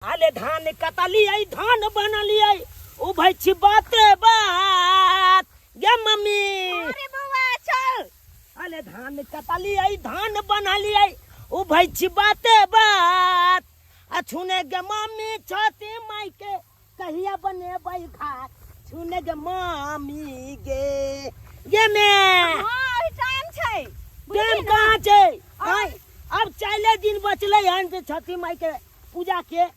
अरे धान कटलियै, धान बनलियै, उभै छी बाते बात गे मम्मी। अरे बौआ चल। अरे धान कटलियै, धान बनलियै, उभै छी बाते बात, आ छुने गे मम्मी छती माई के कहिया बनेबै घाट, छुने गे मम्मी गे गे मे। हाँ, अभी टाइम छै। टाइम कहाँ छै? आँय, अब चारिले दिन बचलै हन से छठी माई के पूजा के,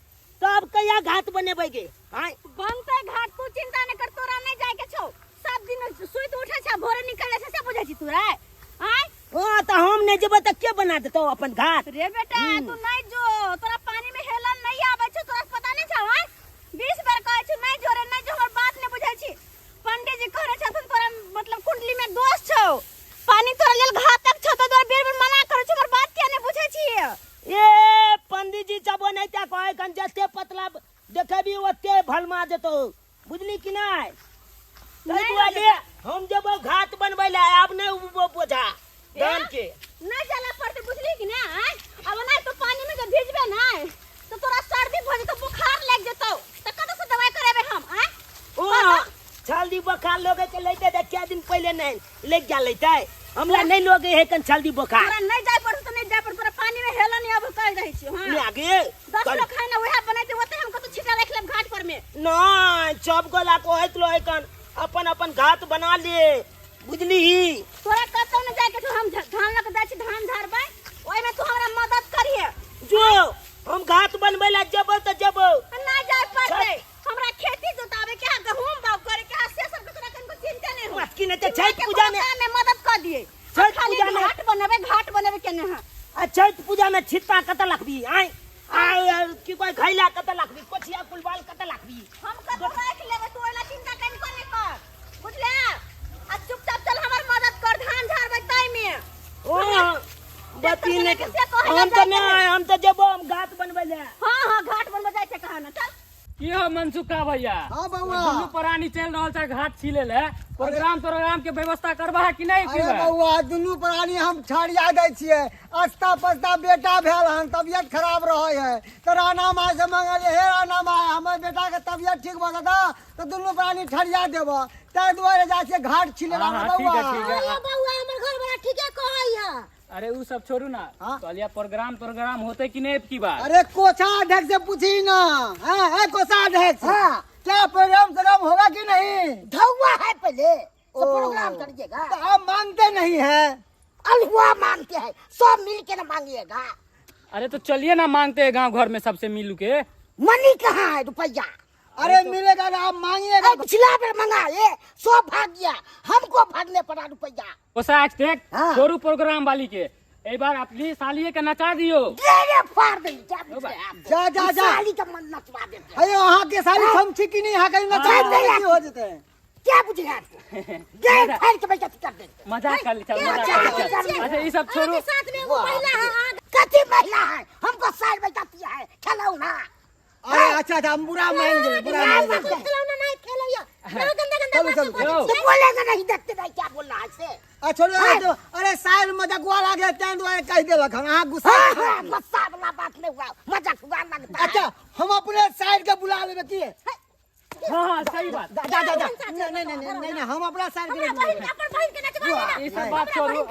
तब कहिया घाट बनेबै गे? आँय, बनतै घाट, तू चिंता नहीं कर, तोरा नहीं जाए के छौ। सब दिन सुति उठै छै, भोरे निकल जाइ छै, से बुझै छी तू रे? आँय, हाँ, तऽ हम नहीं जेबै तऽ के बना देतौ अपन घाट? रे बेटा, तू नहीं जो, तोरा पानी में हेलल नहीं आबै छौ, तोरा पता नहीं छौ? आँय, 20 बेर कहै छौ नहीं जो रे, नहीं जो, हमर बात नहीं बुझै छी। पंडित जी कहने छथुन तोरा मतलब कुंडली में दोष छौ, पानी तोरा लेल घातक छौ, तऽ तोरा बेर बेर मना करै छौ, हमर बात किया नहीं बुझै छी? ए पंडित जी जब नहीं त्या कहे कन जते पतला देखेबी ओते भलमा देतौ, बुझली कि नहीं? ताहि नहि दुआरे हम जेबौ घाट बनबै लए, आब नहि उबो बोझा धान के। नहीं जाला पड़ते, बुझली कि नहीं? आँय, अब नहीं तो पानी में जब भिजबे नहीं तो तोरा सर्दी भऽ जेतौ, बुखार लागि जेतौ, तऽ कतऽ से दवाई करेबे हम? आँय, ओ छल्दी बोखार लोगे के लेते तऽ कै दिन पहिले नहीं लग जा लेते, हमरा नहीं लोगे है कन छल्दी बोखार। तोरा नहीं जाय पड़तौ तऽ नहीं जाय पड़तौ, तोरा पानी में हेलऽ नहीं आबऽ कहि रहै छियौ। हाँ, आगे 10 किलो खाना वएह बनेतै, ओते हम कतौ छिटा राखि लेब घाट पर में। नहीं, सब गोला कहैत रहे कन अपन अपन घाट बना ले, बुझली? तोरा कतौ नहीं जाय के छौ, हम धान लऽ के जाइ छी, धान झाड़बै, ओहिमे तू हमरा मदद करिहे। जो हम घाट बनबै लए जेबौ तऽ जेबौ। नहीं जाय पड़तै, हमरा खेती जोतावे के है, गहूम बाग करे के है, से सब के तोरा कनको चिंता नहीं हो। मटकी नहीं तऽ चिंता छठि के पूजा में कोनो काम में मदद कर दिए। छठि खाली पूजा में घाट बनबे, घाट बनबे केने है। आ छठि पूजा में छिट्टा कतऽ रखबी? आँय आय, की कहै घैला कतऽ रखबी, कोचिया कुलबाल कतऽ रखबी? हम कतौ राखि लेबै, तू ओइला चिंता कनको नहीं कर, बुझले? आ चुपचाप चल, हमर मदद कर, धान झाड़बै ताई में। ओ बती नहीं से कहै हम तऽ जाय के नहीं, हम तऽ जेबो हम घाट बनबै लए। हाँ हाँ, घाट बनबै जाइ छै कहाँ ना, चल। की हो मनसुखा भैया? हाँ बउआ। दुनू प्राणी चल रहल छै घाट छिले ले, प्रोग्राम प्रोग्राम के व्यवस्था करबा है कि नहीं? अरे बउआ, दुनू प्राणी हम ठरिया दै छियै। अस्ता पस्ता बेटा भेल हन, तबियत खराब रहै है, तऽ राणा माय से मंगलियै, हे राणा माय, हमर बेटा के तबियत ठीक भऽ जेतै तऽ दुनू प्राणी ठरिया देबऽ, ताहि दुआरे जाइ छियै घाट छिले हाँ, ला। हाँ, ठीक बउआ है, ठीक है। अरे बउआ, हमर घर वाला ठीके कहै है। अरे उ सब छोड़ू ना। हाँ? कहलिया प्रोग्राम प्रोग्राम होते कि नहीं की बात? अरे कोसा अध्यक्ष से पूछी ना। हाँ, है कोसा अध्यक्ष? हाँ। क्या प्रोग्राम प्रोग्राम होगा कि नहीं? धौआ है पहले तो ओ। प्रोग्राम करिएगा। तो आप मांगते नहीं है? अलहुआ मांगते हैं, सब मिल के ना मांगिएगा। अरे तो चलिए ना, मांगते हैं गांव घर में सबसे मिल के। मनी कहाँ है रुपया? अरे तो मिलेगा ना, आप मांगिएगा। अरे पिछला बार मंगा ये सब भाग गया, हमको भागने पड़ा रुपया। कोसा देख। हाँ। छोड़ू प्रोग्राम वाली के, एक बार अपनी सालिए के नचा दियो। दे रे फाड़ दे, क्या पूछ रहे हैं आप? जा, जा, जा। साली का मन नचवा देते हैं। अरे वहाँ के साली हम छी कि नहीं, यहाँ के नचा हाँ। देते हो जेते हैं। क्या पूछ रहे हैं आपको? दे फाड़ के बेइज्जती कर देते। मजाक कर ली, चल मजाक कर ली, चल। अच्छा ये सब छोड़ू। अहाँके साथ में एगो महिला है अहाँ। कथी महिला है? हमको साल बेइज्जती है खिलौना। अरे अच्छा अच्छा, हम बुरा मान गेल, बुरा मान गेल। खिलौना नहीं खेलैया, ना गंदा गंदा चलू, बात चलू, बोलै चलू। छी। तो बोलेगा नहीं, देखते नहीं क्या बोल रहा है से। आ छोड़ो, अरे तो, अरे साइड मजाक वाला के तैं दुआरे कहि देलक हन, अहाँ गुस्सा। हाँ हाँ, गुस्सा वाला बात नहीं हुआ, मजाक हुआ लगता है। अच्छा, हम अपने साइड के बुला लेबै की? हाँ हाँ, सही बात। जा जा जा जा, नहीं नहीं नहीं नहीं नहीं, हम अपना साइड के हमरा बहिन के, अपन बहिन के नचवा लेना। ये सब बात छोड़ू।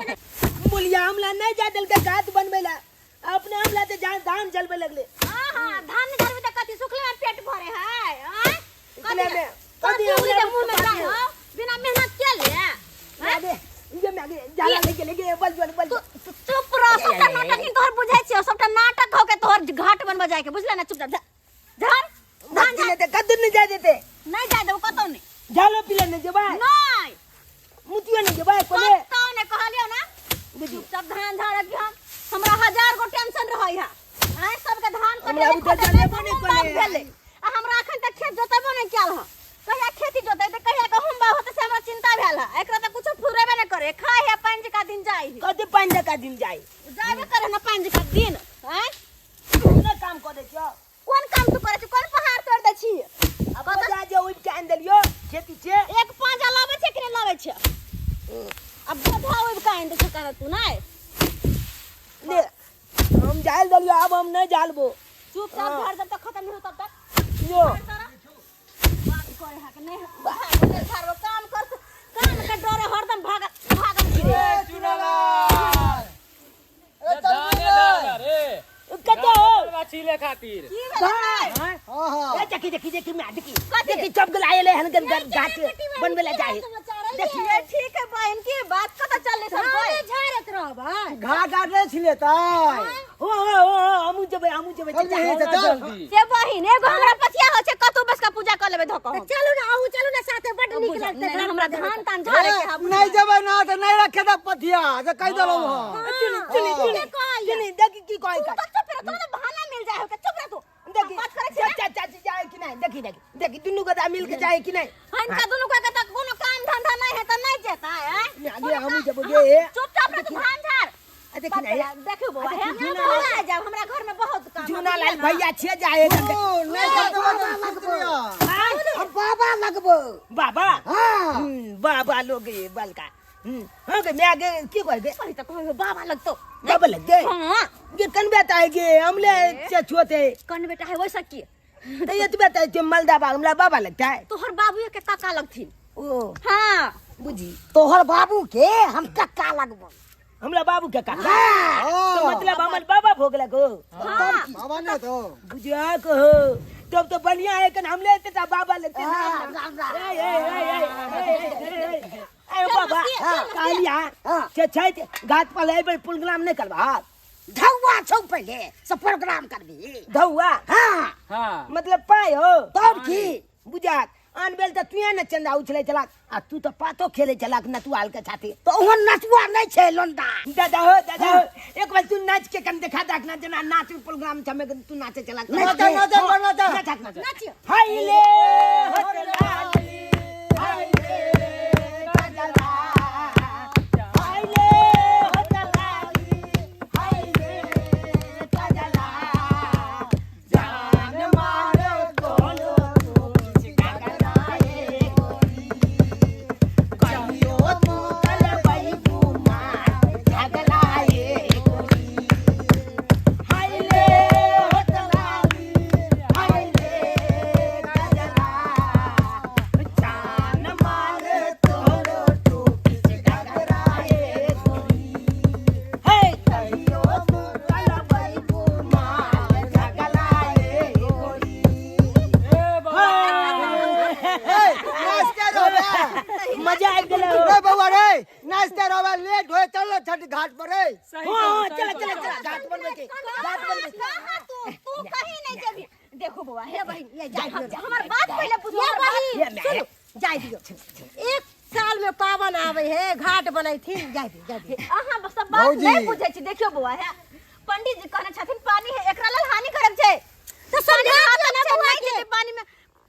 बोलिया हमला नहीं जा देलकै घाट बनबै लए, अपने हमला तऽ जान धान जलबै लगले। हाँ हाँ, धान नहीं धरबे तऽ कथी सुखले में पेट भरे है? आँय, सुखले में कथी कथी उंगली हमरा के मुंह में जाय हो बिना मेहनत के ले? मागे ये मागे जाला लेके लेके बल बल बल। तू चुप रह, सबटा नाटक ही तोहर बुझै छियौ, सबटा नाटक हो के तोहर घाट बनबऽ जाय के, बुझले ना? चुपचाप जा, झाड़ धान मत लेते कद्दू नहीं जाय देते। नहीं जाय देबो कतौ नहीं। जालो पिले नहीं जेबै? नहीं। मुतियो नहीं जेबै कोने? कतौ नहीं, कहलियौ ना। बुझी। चुपचाप धान झाड़क हम, हमरा हजार गो टेंशन रहै है। आँय, सबके धान हमरा कटेले अभी तऽ खोटेले जनेबो नहि गहूम बाग करै। भेलै, आ हमरा अखन तक खेत जोतेबो नहि कयल हँ। कहिया खेती जोतेतै, कहिया गहूम बाग होतै, से हमरा चिंता भेल है। एकरा तऽ कुछो फुरेबे नहि करे, खाय है पानि जकाँ दिन जाइ है। कथी पानि जकाँ दिन जाइ? जाबे करे ना पानि जकाँ दिन। आँय, कोन काम करै छियौ? कोन काम तू करै छी? कोन पहाड़ तोड़ दै छी? अब जा जे उठि के आनि देलियौ खेती छै। एक पांजा लाबै छै कि नहि लाबै छै? अब बोझा उबि के आनि दै छै कहना तू नहि। ले हम जाल देलियौ, आब हम नहि जालबो। चुपचाप घर जब तक खत्म नहीं होता भेलै आँय? हाँ हाँ ए देखी देखी देखी मैं देखी कथी? देखी चप गला आएले हन गन गाछ बनबे ला जाए देखी ये ठीक है बहन की बात कत चले सब कोई झाड़ैत रहबै घाट आर नहीं छिलेतै ओ ओ ओ हमू जेबै हमू जेबै चल चाचा जेही चाचा। जल्दी ये बहिन एगो हमरा पथिया हो छै कतौ बस का पूजा कर लेबै धोको तऽ चलू ने अहूँ चलू ने साथे बड नीक लगतै नहीं, हमरा धान तान झाड़े के हब नहीं जेबै ना तऽ नहीं रखे दे पथिया से कहि देलहुँ हम चुनी चुनी चुनी चुनी देखी की कहै तू का तो चुप रह तोरा बहाना मिल जाए हो के चुप रह तू देखी बात करै छै चाचा चाची जाए कि नहीं देखी देखी देखी दुनू गदा मिल के जाए कि नहीं ना इनका दुनू का त कोनो काम धंधा नहीं है त नहीं जेता है आगे हमू जेबै गे चुपचाप रह तू धान झाड़ आ देखी नहीं देखू बौआ आ देखी, हे झूला हमरा आ जाओ हमरा घर में बहुत काम है, झूना लाल बुझलियै ना? भैया छिए जाए ओ, नहीं करतबै तऽ सुति लिअ। हम बाबा लगबो बाबा हाँ बाबा लोग ये बलका हाँ गे मैं आगे की कह गे पहिले त कहै बाबा लगतो बाबा लग गए हां ये कन बेटा है गे हमले से छोटे कन बेटा है वैसा की तो ये तो बेटा है मलदा बा हमला बाबा लगता है तोहर बाबू के काका लगथिन ओ हां बुझी तोहर बाबू के हम कक्का लगबो हमला बाबू के काका हाँ तो मतलब हमर बाबा भोगला को हाँ बाबा नहीं तो बुझा को हो तब तो बढ़िया है कन हमले ते बाबा लगते हाँ, राम राम। ए ए ए ए ए ए बाबा कहलिया से छै घाट पर एबै प्रोग्राम नहि करबा धौआ छौ पहिले से प्रोग्राम करबी धौआ हाँ हाँ मतलब पाय हो तब की बुझा आन बेल तऽ तुए ने चंदा उछलै चलाक आ तू तऽ पातो खेले चलाक नटुआल के छाती तो ओहन नचुआ नहीं छै लोंडा दादा हो दादा हो एक बार तू नाच के कन देखा दाख ना जना नाच प्रोग्राम छमे तू नाचे चलाक नाचा नाचा नाचा नाच नाच हाय ले होत लाली हाय ले काजला हाय ले होत लाली हाय ले काजला जान मारो कोलो तू काजला ए गोरी कहियो तू कलबई कुमार झगला ए गोरी हाय ले होत लाली हाय ले काजला जान मारे तोरो टोपी घगरा ए गोरी हे कहियो तू कलबई कुमार झगला ए गोरी ए बाबा ए नाचते रहबे मजा आबि गेलै रे बौआ रे नाचते रहबे लेट होए चल छठ घाट पर रे सही हाँ हाँ कहलू, चला सही चला कहलू। चला घाट बनबै के घाट बनबै के कहाँ तू तू कहीं नहीं जेबी देखो बौआ हे बहिन ये जाय दियो हमर बात पहिले पूछो ये हमर बात- बहिन ये मैं- सुनू जाय दियो एक साल में पावन आवे है घाट बनैथिन जाय दियो जाय दियो अहाँ सब बात भौजी। नहीं बुझै छी देखियो बौआ हे पंडित जी कहने छथिन पानी है एकरा लेल हानिकारक छै तऽ समझा दियो ना छै, बौआ नहीं के जेतै पानी में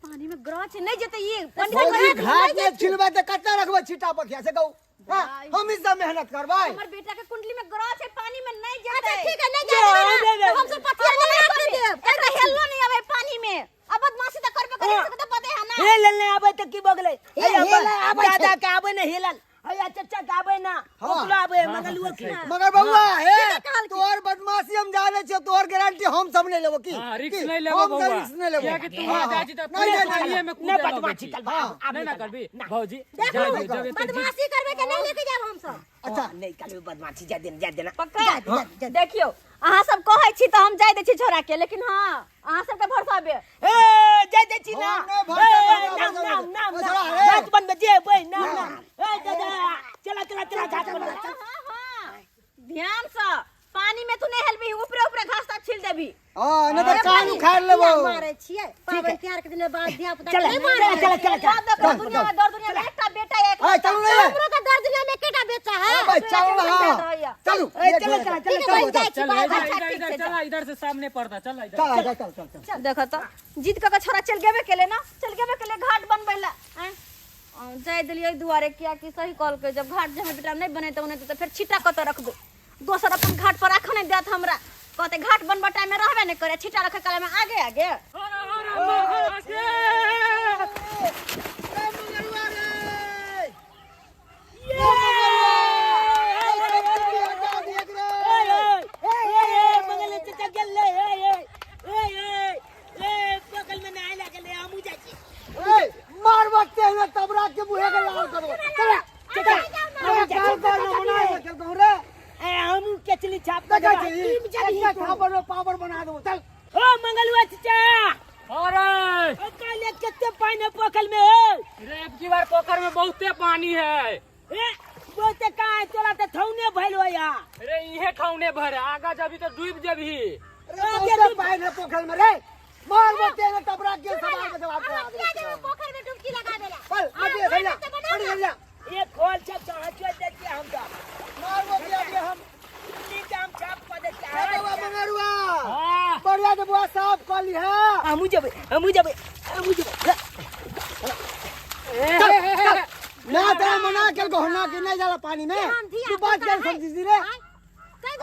पानी में ग्रह छै नहीं जेतै ई पंडित जी भौजी कहने घाट में छिलबै तऽ कतना रखबै छिटा पथिया से कहू हाँ, हम ई सब मेहनत करबै हमर बेटा के कुंडली में ग्रह छै पानी में नहीं जेतै अच्छा ठीक है नहीं ये, जाय ये, देबै ये। ना तो हम सब पथिया में रख देब एकरा हेललो नहीं आवे पानी में अब बदमाशी तऽ करबे करै छै तऽ पते है ना हेलल नहि आबै तऽ की बगलै हे, हेलल आबै छै। दादा के आबै ने हेलल हैया चचा के आबै ना हाँ। ओकरो आबै मंगलुओ के मगर बौआ हे कहलखिन? तोहर बदमाशी हम जाने छियो तोहर गारंटी हम सब नहीं लेबो की हाँ, रिक्स की? नहीं लेबो हम सब बौआ रिक्स नहीं लेबो कियाकि तू वहाँ जाइ छी तऽ नहीं, पूरे नहीं, पानिये में कूदे नहि लगै बदमाशी छी। करबै हाँ। आब नहीं ना करबै। करबी ना। भौजी देखो जाय दियौ, जब एते जिद बदमाशी करबै तऽ नहीं लेके जायब हम सब अच्छा नहि करबै बदमाशी जा देना जा देना पक्का जा दे, जा दे। देखियो अहाँ सब कहै छी तऽ हम जाय दै छी छोरा के लेकिन हाँ अहाँ सबके भरोसा बे ए जाय दै छी ना हम नहि भरोसा ए, करबै, नाम भरोसा नाम नाम करबै। नाम छोड़ा, रे। घाट बनबै जेबै नाम नाम ए दादा चला चला चला घाट बनबै हाँ, हाँ, ध्यान से पानी में तू नहीं हेलबी ऊपरे ऊपरे घास तक छील देबी हां नहीं तो कान उखाड़ लेबो मारे छियै पावन तिहार के दिन बाद धिया पुता चला नहीं चला मारे चला चला चला बाद देखो दुनिया में दर दुनिया में एकटा बेटा एक ए चल रे हमरो के दर दुनिया में एकेटा बेटा है ए भाई चल ना चलू ए चला चला चला ठीक है बहिन जाइ छी चल बाय इधर बाय। इधर इधर चला इधर से सामने पड़ता चल इधर चल चल चल चल देखो तो जीत के छोरा चल गेबे केले ना चल गेबे केले घाट बनबै ला आँय? जाय देलियै एहि दुआरे कियाकि सही कहलकै जब घाट जे हमर बेटा नहि बनेतै ओनाहिते तऽ फेर छिट्टा कतऽ रखबै दोसर अपन घाट पर राखऽ नहि देत हमरा कहतै घाट बनबऽ टाइममे रहबे नहि करे छिट्टा रखै कालमे आगे आगे हर हर महादेव ए मंगलवा रे ए मंगलवा ए सब चीज हटा दिए रे ए ए ए मंगल चाचा गेलै ए ए ए ए ए बगल में नहाय लागल हमहूँ जाइ छी ए मार बकते हैं तबरा के मुहे के लाल करबो चल चाचा ए काल कर ना बनाए चल कहूं रे ए हमहूँ केचली छाप देखै छी एकटा थापर में पावर बना देबो चल ओ मंगलुआ चाचा काल्हि कते पानि है पोखरि में है रे अब की बार पोखर में बहुते पानी है। ए बहुते कहाँ है तोरा तऽ ठौने भइल हो या। रे इहे ठौने भर आगा जबी तो डूब जबी। अरे बहुते पानि है पोखर में रे। मार बोते ने टपरा के सवाल के जवाब दे। किया जेबै पोखर में डुबकी लगाबे ला? चल मटिए भैया, मटिए भैया। एक खोल छप चढ़ा चल देते हम तो। मार बोते अभी हम। नीचे हम छाप कऽ देते। अरे बाबा मंगरुआ। हां। बढ़िया से बुआ साफ कर ली है। हमहू जेबै, हमहू जेबै, हमहू जेबै। ना तेरा मना के गहना के नहीं जाला पानी में। तू बात कर समझी रे।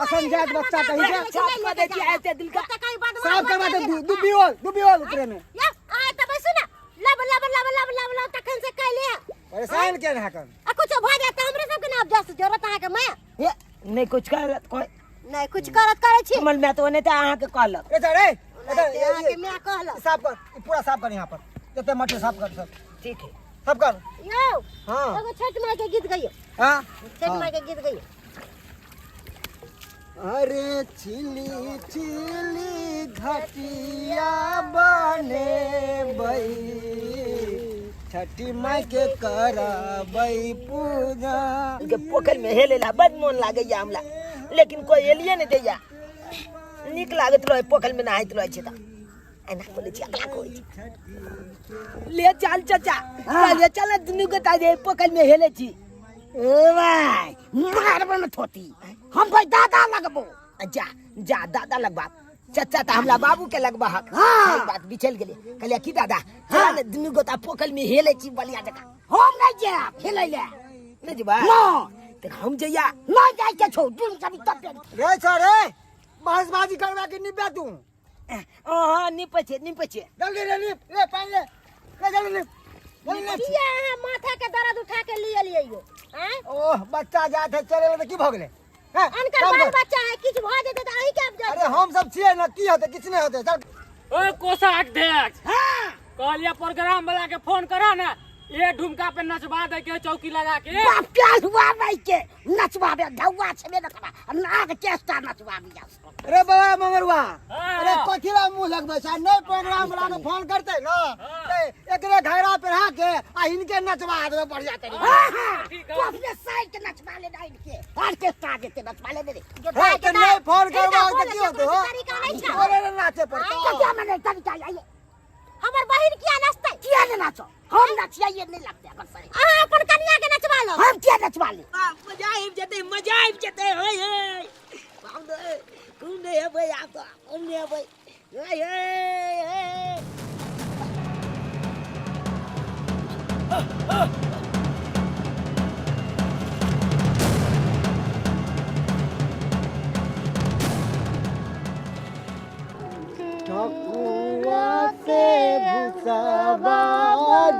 असमझात बच्चा कहीं के। साफ कऽ दै छियै एते दिल का। साफ करवा दे डुबियोल डुबियोल उतरे में। या आ त बैसू ना। लब लब लब लब लब लब तखन से कैले। परेशान के रहा कर। आ कुछ भ जात हमरे सब के ना जस जरूरत अहाँ के मैं। ए नहीं कुछ करत कोई। नहीं कुछ करत करै छी। हमर मैं तो ओने त अहाँ के कहलक। रे रे अहाँ के मैं कहलक। साफ कर, पूरा साफ कर यहां पर। जते मट्टी साफ कर सब। ठीक है। सब कर। यौ। हां। एगो छठ माई के गीत गइयो। हां। छठ माई के गीत गइयो। अरे चिली चिली घटिया बने बई छठी माई के करबई पूजा। के पोखर में हेले ला बड मोन लागैया हमरा, लेकिन कोई एलिए नहीं दैया। नीक लागत रहे पोखर में नहाइत रहे छै त एना बोलै छी अगला कोई ले चल चाचा, ले चल दुनू गोटा जे पोखर में हेले छी। ए भाई मारबो न थोती, हम कोई दादा लगबो। जा जा दादा लगबा, चाचा त हमरा बाबू के लगबा हक। हाँ। बात बिछल गेलै। कहलियै की दादा चल ने दुनू गोटा पोखर में हेले छी बलिया जकाँ। हम नहीं जायब हेलै ले। नहीं जेबा? ना। त हम जइया। नहीं जाय के छौ दुनू सभी तब रे छौ रे बहसबाजी करबा के निपे तू। हां निपै छै निपै छै। जल्दी रे निप रे पानि ले रे जल्दी निप जल्दी निप। किया अहाँ माथा के दर्द उठा के लिए लियै यो? आँय? ओह बच्चा जात है चले त की भ गेलै? हैं? अनकर काम बाल कर। बच्चा है, किछु भ जेतै त अहीं के आबि जायत। अरे हम सब छियै ना, की होतै? किछु नहि होतै, चल। ओ कोषाध्यक्ष। हां। कहलियै प्रोग्राम वाला के फोन करा ना, ये ढुमका पे नचबा दे के चौकी लगा के। बाप क्या हुआ भाई के नचबाबे ढौआ छबे न करा नाग चेष्टा नचबाबी जा। अरे बाबा मंगरुआ, हाँ। अरे कथी ला मुंह लगबै छै? नहीं प्रोग्राम वाला के फोन करते ना ते एकरे घघरा पहिरा के आ इनके नचबा देबै बढ़िया तरीका। हां हां, ठीक है। तू अपने साइड के नचबा ले ना इनके, ऑर्केस्ट्रा जेते नचबा ले दे। हे, ते नहीं फोन करबा त की होतै हो? तरीका नहीं छै। बोले ने नाचे पड़तौ। कथिया में नहीं तरीका आइए। हमर बहिन किया नाचतै? किया ने नाचो? हम नचियाइए नहीं लगते अगर सही। अहाँ अपन कनिया के नचबा लो। हम किया नचबा ले? मजा आबि जेतै, मजा आबि जेतै। हे हे बाप रे, कोन नहि हेबै आब तऽ, कोन नहि हेबै। हे हे हे। ठकुआ से भूसवा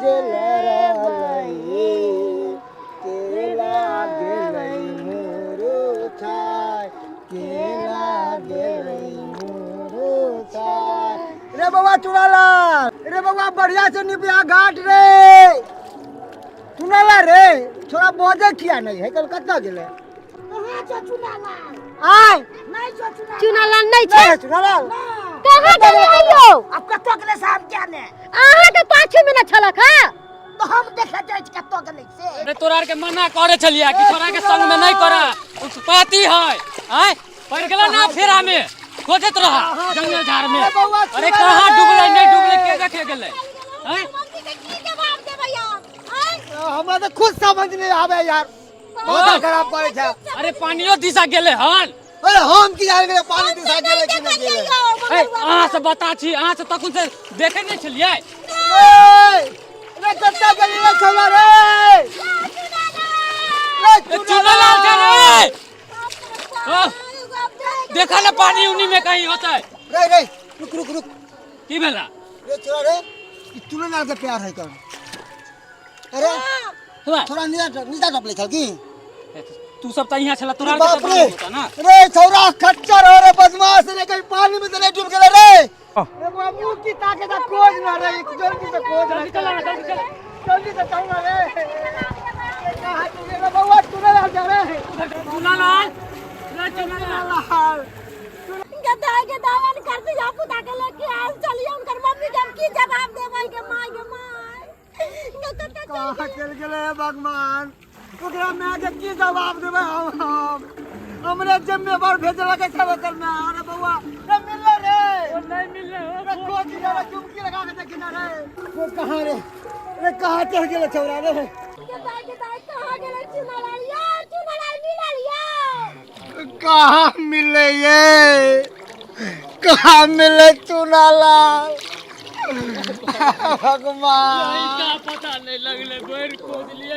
जलरलई केला गेलै मुरुछाय, केला गेलै मुरुछाय। रे बौआ चुनालाल, रे बौआ बढ़िया से निपिया घाट रे। चुनालाल रे छोरा बजे किया नहीं है, कल कतऽ गेलै? कहाँ छौ चुनालाल? आय। नहीं छौ चुनालाल। चुनालाल नहीं छै? नहीं चुनालाल। कहाँ गेलै यौ? अब कतऽ गेलै से हम किया ने? अहाँ के पाछू में न छलक हँ? तो हम देखे जाइ छी कतऽ गेलै से। अरे तोरा आर के मना करे छलियै कि छोरा के संग में नहीं करा, उत्पाती है। आय पड़ गेला ना फेरा में, खोजत रहा जंगल झाड़ में। अरे बौआ, अरे कहाँ डूबलै नहीं डूबलै के देखे गेलै? आय? मम्मी के की जवाब देबै हम? आय? हमरा तऽ खुद समझ नहीं आवे यार, माथा खराब करे छै। अरे पानियो दिशा गेलै हन। अरे हम की जान गेलै पानी दिशा गेलै कि नहीं गेलै? ए अहाँ से बता छी, अहाँ से तखन से देखे नहीं छलियै? ए, रे कत्ता गेलै रे छौड़ा रे? रे ए, चुनालाल छै रे। देखा ना पानी उनी में कहीं होता है। रे रे रुक रुक रुक, की भेला? रे छोड़ा रे, ई चुनालाल के प्यार है कौन? अरे थोड़ा नीचा नीचा टपले छल की? तू सब त यहाँ छला, तोरा बाप रे होता ना। रे छौड़ा खच्चर हो रे बदमाश रे, कहीं पानी में तो नहीं डूब गेलै रे। रे बाबू की ताके ता खोज ना रे, जल्दी से खोज ना, जल्दी चला ना, जल्दी चला, जल्दी से चल ना रे। कहाँ डूब गेलै बौआ? चुनालाल जा रे। चुनालाल रे, चुनालाल गधा के दावन करते जा पुता के लेके आयल चलिए। उनकर मम्मी के हम की जवाब जवाब देबै गे माय गे माय गे कतऽ चल कहाँ चलि गेलै हे भगवान ओकरा माय के की जवाब देबै हम हमरे जिम्मेवार भेजलक छै ओकर माय अरे बौआ रे मिललै रे ओ नहीं मिलले रे खोज रे चुमकी लगा के देखी ना रे वो कहाँ रे रे कहाँ चल गेलै छौड़ा रे गे दाइ गे दाइ कहाँ गेलै चुनालाल यौ चुनालाल मिलल यौ कहाँ मिललै ये कहाँ मिललै चुनालाल भगवान इसका पता नहीं लगले बैर खोज लिए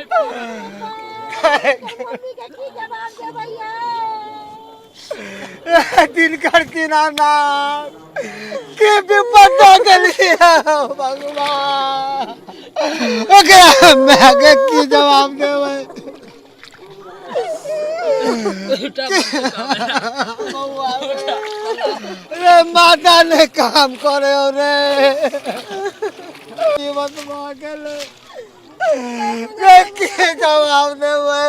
मम्मी के की जवाब देबै यौ दिनकर दीनानाथ के विपद दऽ गेलियै भगवान ओकरा मायके की जवाब देबै रे माता ने काम करे हो रे जीवन भऽ गेलै रे की जवाब देबै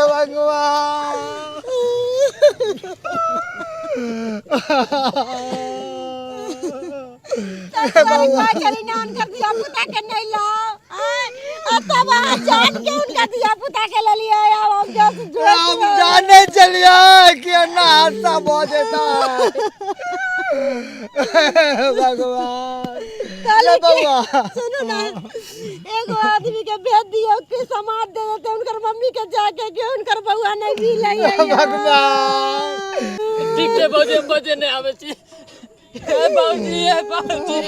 भगवान चली ना उनकर धिया पुता के नहीं लाओ आय, आ तब अहाँ जान के उनका धिया पुता के ले लिए आब हम जस हम जाने चलिए कि एना हादसा भऽ जेता भगवान कहली कि बौआ सुनू ना एगो आदमी के भेज दियो कि समाज दे देते उनकर मम्मी के जाके कि उनकर बउआ नहीं मिले है भगवान ठीक छै भौजी हम बजे नहि आबै छी हे भौजी हे भौजी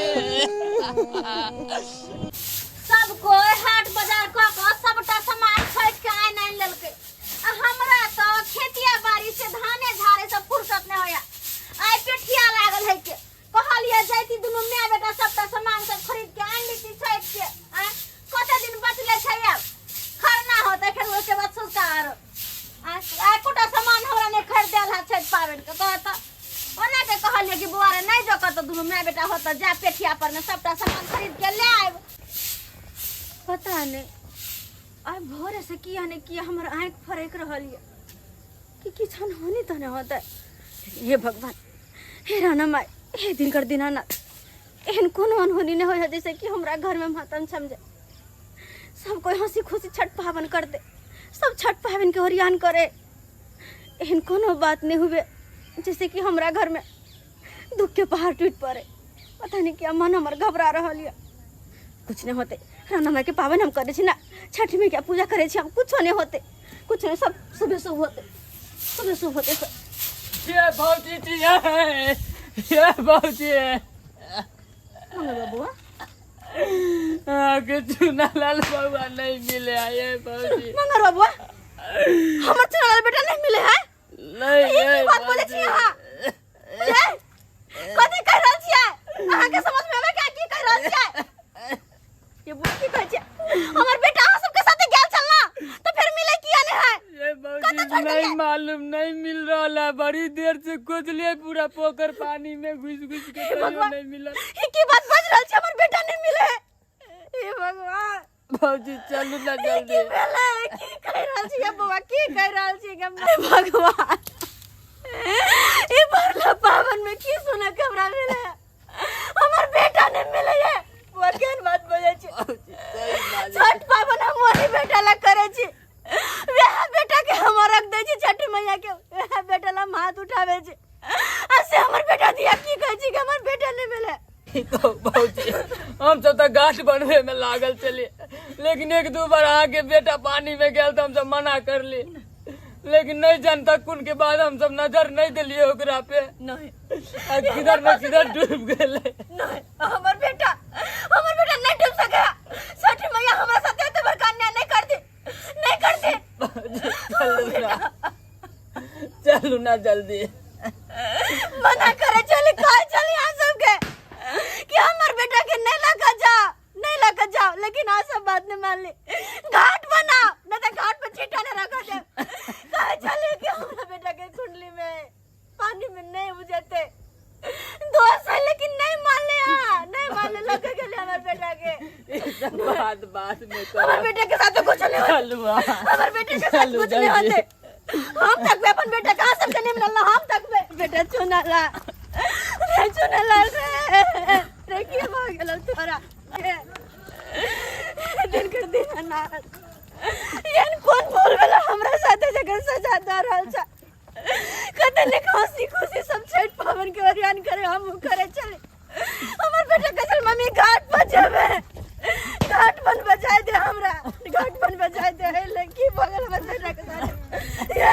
सब कोई हाट बाजार कऽ कऽ सबटा सामान छठि के आनि आनि लेलकै आ हमरा तऽ खेतिया बाड़ी से धाने झाड़े से फुर्सत नहि होइया आइ पेठिया लागल है के कहलियै जैती दुनू माय बेटा सबटा सामान सब खरीद के आनि लेती छठि के आँय कते दिन बचले छै आब खरना होतै फेर ओहिके बाद सँझुका आरो आँय एकोटा सामान हमरा नहि खरीद देल है छठि पाबनि के कहत ओना के कहलियै कि बौआ रे नहि जो कतौ दुनू माय बेटा होतऽ जा पेठिया पर में सबटा सामान खरीद के ले आयब पता नहि आइ भोरे से किया ने किया हमर आँखि फड़कि रहल यऽ कि किछु अनहोनी तऽ नहि होतै हे भगवान हे राना माय हे दिनकर दीनानाथ एहन कोनो अनहोनी नहि होइ है जैसे कि हमरा घरमे मातम छम जाए सब कोई हंसी खुशी छठ पावन करते सब छठ पावन के ओरियान करे एहन कोनो बात नहीं हुए जैसे कि हमरा घर में दुख के पहाड़ टूट पड़े पता नहीं क्या मन हमर घबरा रहल यऽ कुछ नहीं होते राना माई के पावन हम करे छी ना छठ में क्या पूजा करे छी हम कुछो नहीं होते कुछ नहीं सब सुबह सुबह होते सुबह सुबह होते सब ये भौजी जी ये ये भौजी मंगल बबुआ के चुनालाल बउआ नहीं मिले ये भौजी मंगल बबुआ हमर चुनालाल बेटा नहीं मिले है नहीं ई की ये बात बोले छी अहाँ ये कथी कह रहल छियै अहाँ के समझ में आवे क्या की कह रहल छियै ये बुढ़ की कहै छियै हमर बेटा अहाँ सबके साथे गेल छल ना तो फिर मिले किया नहीं है ये कतऽ भौजी छोड़ नहीं देलियै? मालूम नहीं मिल रहा है बड़ी देर से खोज लिए पूरा पोखर पानी में घुस घुस के हे तैयो भगवान नहीं मिला ई की बात बज रहल छै हमर बेटा नहीं मिले है हे भगवान भौजी चलू ना ई की जल्दी भेलै की कहि रहल छियै बौआ की कहि रहल छियै गे हे भगवान ई भरला पावन में की सुनऽ के हमरा मिले हमर बेटा नहीं मिले है बौआ केहन बात बजै छी छठ पावन हम वही बेटा ला करै छी वएह बेटा के हम अर्घ दै छी छठ मैया के वएह बेटा ला हम हाथ उठाबै छी आ से हमर बेटा दिया की कहै छी कि हमर बेटा नहीं मिले की कहू भौजी हम सब तऽ गाछ बनबे में लागल छलियै लेकिन एक दू बार अहाँके बेटा पानी में गेल तऽ हमसब मना करली लेकिन नहीं जनता कुन के बाद हम सब नजर नहीं दिलिए ओकरा पे नहीं आ किधर न किधर डूब गेलै नहीं हमर बेटा हमर बेटा नहीं डूब सके छठ मैया हमरा साथे एते बड़का अन्याय नहीं कर दे नहीं कर दे चलू ना चलू ना जल्दी मना करे चली कहे चली यहाँ सबके कि हमर बेटा के नहीं लगा जा नहीं लगा जाओ लेकिन आज सब बात नहीं मान ली घाट बनाओ नहीं तो घाट पे छींटा नहीं रखा दे कहे चली कि हमरा बेटा के कुंडली में पानी में नहीं बुझते दोस्त है लेकिन नहीं मान ले हाँ नहीं मान ले लगे गेले हमर बेटा के ई सब बात बात में हमर करब बेटा के साथ तो कुछ नहीं होते चलू हाँ। हमर बेटे के साथ चलू कुछ नहीं जल्दी। होते हम तक भी अपन बेटा कहाँ सबके नहीं मिलल हम तक भी बेटा चुनाला रे चुनाला रे रे की भऽ गेलौ तोरा दिन कर दिन अनाथ एहन कोन भूल भेल हमरा साथे जकर सजा दऽ रहल छ कते नीक हंसी खुशी सब छठि पाबनि के ओरियान करे हमहूँ करे छली हमर बेटा कहै छल मम्मी घाट पर जेबै घाट बनबे जाय दे हमरा घाट बनबे जाय दे हे ले की भऽ गेल हमर बेटा के साथे ये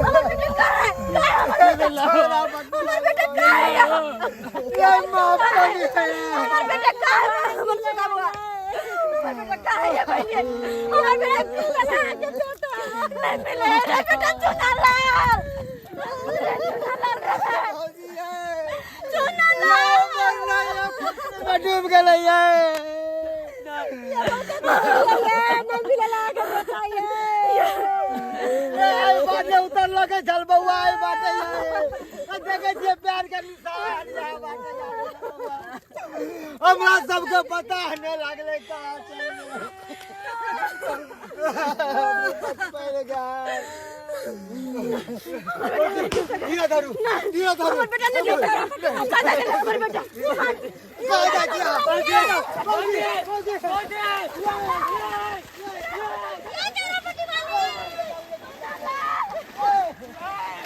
हमर बेटा कहाँ है कहाँ है हमर बेटा हमर बेटा कहाँ है ये माफ कर दिए हमर बेटा कहाँ है हमर बेटा बउआ हमर बेटा कहाँ है ये बहिनी हमर बेटा कहाँ के छोटा नहीं मिले रे बेटा चुना लाल रे चुना लाल रे भौजी ये चुना लाल ये डूब गेलै ये नहीं मिलल अहाँके बेटा ये ए बाटे उतर लगे चल बउआ ए बाटे ये देखे छियै प्यार के निशान यहाँ बाटे हमरा सबके पता नहि लागलै कहाँ चलि गेलै। पड़ि गेल। धीरे धरू धीरे धरू हमर बेटा नहीं कहाँ गेल हमर बेटा कहाँ जाइ छी अहाँ? भौजी, भौजी, भौजी।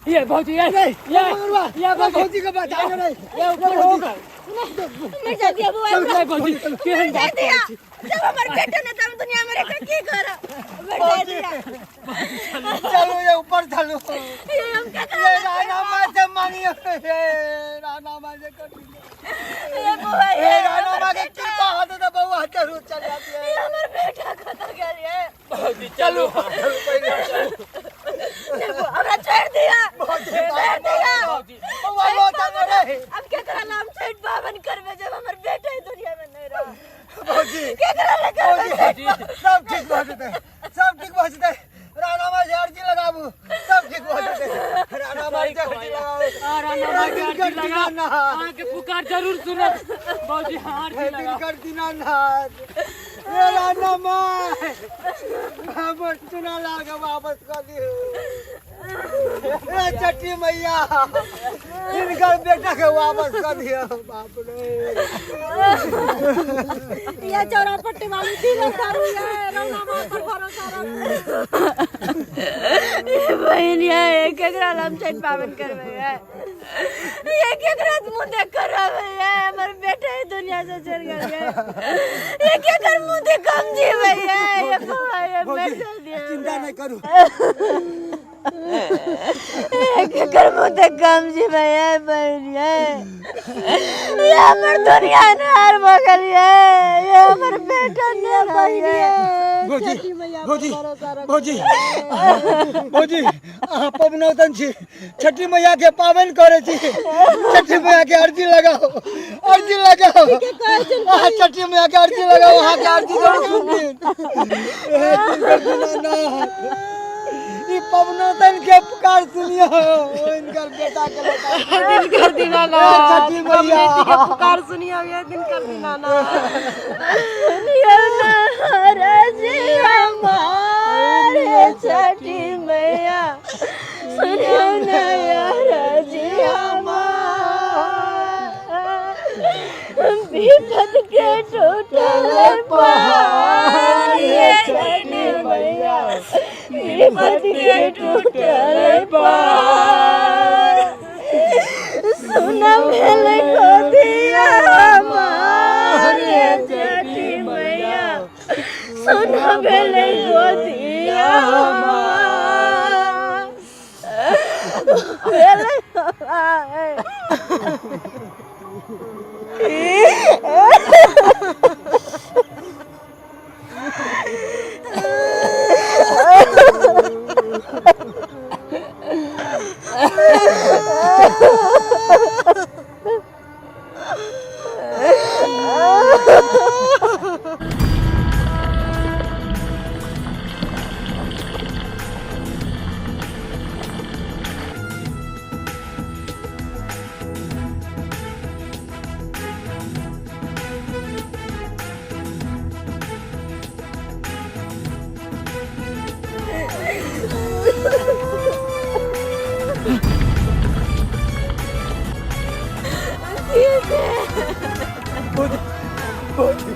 ये भौजी ये नहीं, ये मगरुआ, ये भौजी भौजी के बचा के नहीं। ये ऊपर हो गए मर जा दिया बुआ ये भौजी केहन मर जा बात दिया करै छी जब हमर बेटा ने तब दुनिया में रह की करब मर जा दिया चलू ये ऊपर चलू ये हम क्या ये करब राणा माँ से मांगियो ये राणा माँ से कर ये बुआ ये ये राणा हमर माँ के बेटा कृपा होते तो बउआ जरूर चल जाती ये है हमर बेटा कतऽ गेल ये भौजी चलू देखो हमरा छोड़ दिया छोड़ दिया भौजी बउआ लो चलो रे अब केकरा नाम छठ पावन करबे जब हमर बेटा ही दुनिया में नहीं रहा भौजी केकरा ले करबे भौजी सब ठीक भऽ जेतै सब ठीक भऽ जेतै राणा माँ से अर्जी लगाबू सब ठीक भऽ जेतै राणा माँ से अर्जी लगाबू आ राणा माँ के अर्जी लगा दीनानाथ अहाँके पुकार जरूर सुनत भौजी हाँ अर्जी हे लगा दिनकर दीनानाथ हे राणा माँ हमर चुना लाल के वापस कऽ दियौ हे चट्टी मैया हिनकर बेटा के वापस कऽ दियौ बाप रे ये चौरा पट्टी वाली धीरज दारू ये रौना माँ पर भरोसा रखू ये बहन ये केकरा नाम छठ पावन करबे ये ये केकरा मुंह देख कर रहबे ये हमर बेटा ही दुनिया से चल गेल ये ये केकर मुंह देख हम जीवे ये ये बाबा ये मर भौजी दिया चिंता नहीं करू ये केकर मुंह देख हम जीवे ये बहन ये ये हमर दुनिया नार भऽ गेल ये ये हमर बेटा ने बहन ये भौजी भौजी भौजी भौजी अहाँ पबनौतन छी छठी मैया के पाबनि करै छी छठी मैया के अर्जी लगाओ अर्जी लगाओ अहाँ छठी मैया के अर्जी लगाओ अहाँ के अर्जी जरूर सुनथिन हे दिनकर दीनानाथ ई पबनौतन के पुकार सुनियो इनकर बेटा के लौटा दिनकर दीनानाथ छठी मैया के पुकार सुनियो ये दिनकर दीनानाथ हमारे छठी मैया सुनियो ना जी हमार विपद के टूटल पहाड़ ये छठी मैया विपद के टूटल पहाड़ सुन भेल गोदिया हमारे छठी मैया सुन भेल गोदिया हमार भेल हमार। भौजी भौजी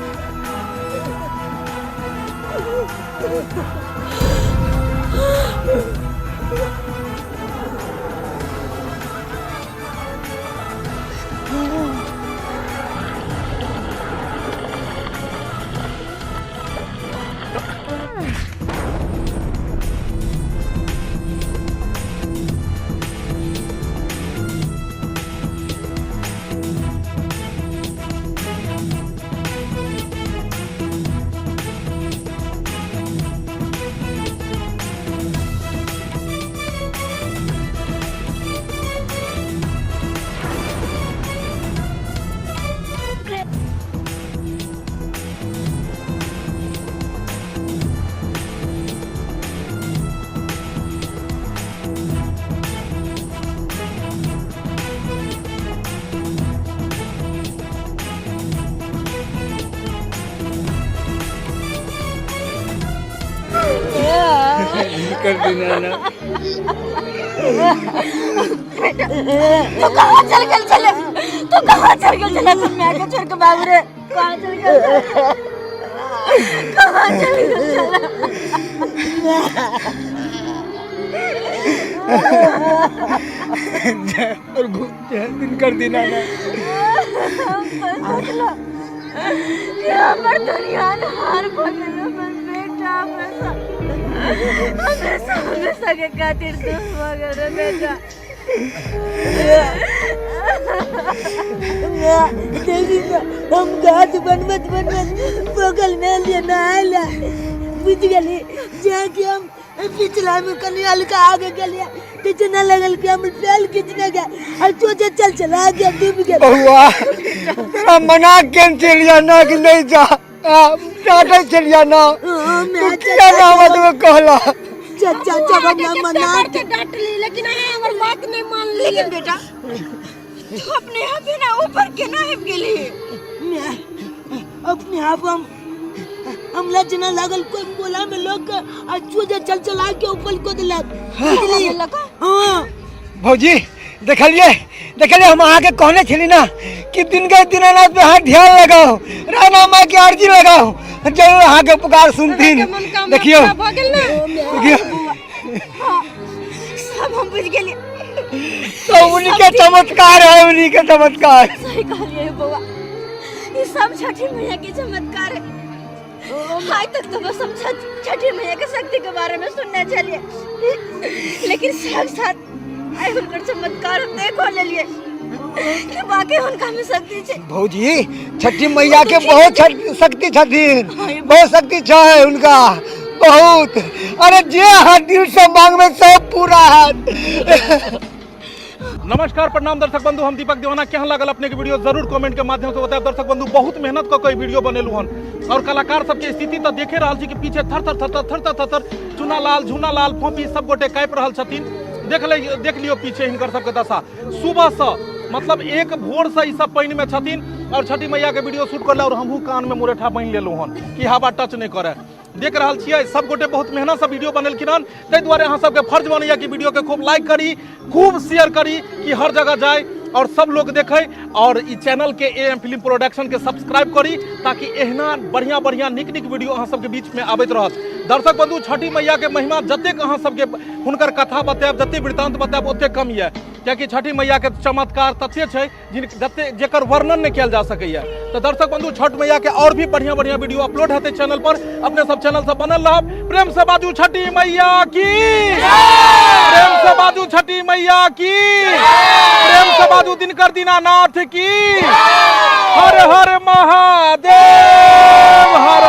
कर देना ना। तू कहाँ चल गेल छले? तू कहाँ चल गेल छले? अपन माय के छोड़ के बाबू रे कहाँ चल गेल छले? कहाँ चल गेल छले? जय प्रभु जय दिन कर देना ना। सोचलो कि हमर दुनिया हार भऽ गेल, हमर बेटा हमेशा हमेशा हमेशा के खातिर दूर भऽ गेल रे बेटा। देखी ना, हम गाछ बनबत बनबत बगल में लिए नहाय बुझ गेली, जाके हम पिछला में कनी हल्का आगे गेलिए तो जना लगल कि हम पैर खींचने गए और सोचे चल चला गया डूब गया। बउआ तेरा मना केन चलिया ना कि नहीं जा, डांटे चलिया ना, तू किया ना मत कहला। चाचा जब हमरा मना के डांटली लेकिन अहाँ हमर बात नहीं मानली। लेकिन बेटा तू अपने आप ही ना ऊपर केना आबि गेली? मैं अपने आप हम जना लागल कोई बोला में लोग आ चूजे चल चला के ऊपर को दिलक। हाँ भौजी देखलिए देखलिए हम अहाँ के कहने छली ना कि दिन के दीनानाथ पे अहाँ ध्यान लगाओ, राणा माँ के अर्जी लगाओ, जरूर अहाँ के पुकार सुनथिन। देखियो देखियो सब हम बुझ गेलिए। तो उनके चमत्कार है, उन्हीं के चमत्कार। सही कहलिए बउआ, ये सब छठी मैया के चमत्कार है। आज तक तो बस हम छठी मैया के शक्ति के बारे में सुनने चलिए, लेकिन साथ साथ आइ हुनकर चमत्कार हम देखो लेलिए कि बाकी हुनका में शक्ति छै। भौजी छठी मैया के बहुत शक्ति छथिन, बहुत शक्ति छै उनका बहुत। अरे जे अहाँ दिल से मांगबे सब पूरा हैत। नमस्कार प्रणाम दर्शक बंधु, हम दीपक दीवाना। केहन लागल अपने के वीडियो जरूर कमेंट के माध्यम से बताएब। दर्शक बंधु बहुत मेहनत कऽ के वीडियो बनेलु हन और कलाकार सबके स्थिति तऽ देखे रहल छी कि पीछे थर थर थर थर थर थर थर चुनालाल झुनालाल फोपी सब गोटे काँपि रहल छथिन। देख लियो पीछे हिनकर सबके दशा। सुबह से मतलब एक भोर से ई सब पानि में छथिन और छठी मैया के वीडियो शूट करले और हमहूँ कान में मुरेठा बान्हि लेलहुँ हन कि हवा टच नहीं करे। देख रहल छियै सब गोटे बहुत मेहनत से वीडियो बनेलखिन हन, ताहि दुआरे अहाँ सबके फर्ज बनैया कि वीडियो के खूब लाइक करी, खूब शेयर करी कि हर जगह जाए और सब लोग देखे और ई चैनल के ए एम फिल्म प्रोडक्शन के सब्सक्राइब करी ताकि एहना बढ़िया बढ़िया निक निक वीडियो अहाँ सबके बीच में आबैत रहत। दर्शक बंधु छठी मैया के महिमा जतेक अहाँ सबके हुनकर कथा बतायब, जतेक वृत्तांत बतायब ओतेक कम यऽ, कियाकि छठी मैया के चमत्कार तते छै जिन जते जेकर वर्णन नहीं कयल जा सकैया। तो दर्शक बंधु छठ मैया के और भी बढ़िया बढ़िया वीडियो अपलोड हेतै चैनल पर, अपने सब चैनल से बनल रहब। प्रेम से बाजू छठी मैया की, प्रेम से बाजू छठी मैया की, प्रेम से बाजू दिनकर दीनानाथ की। हर हर महादेव हर।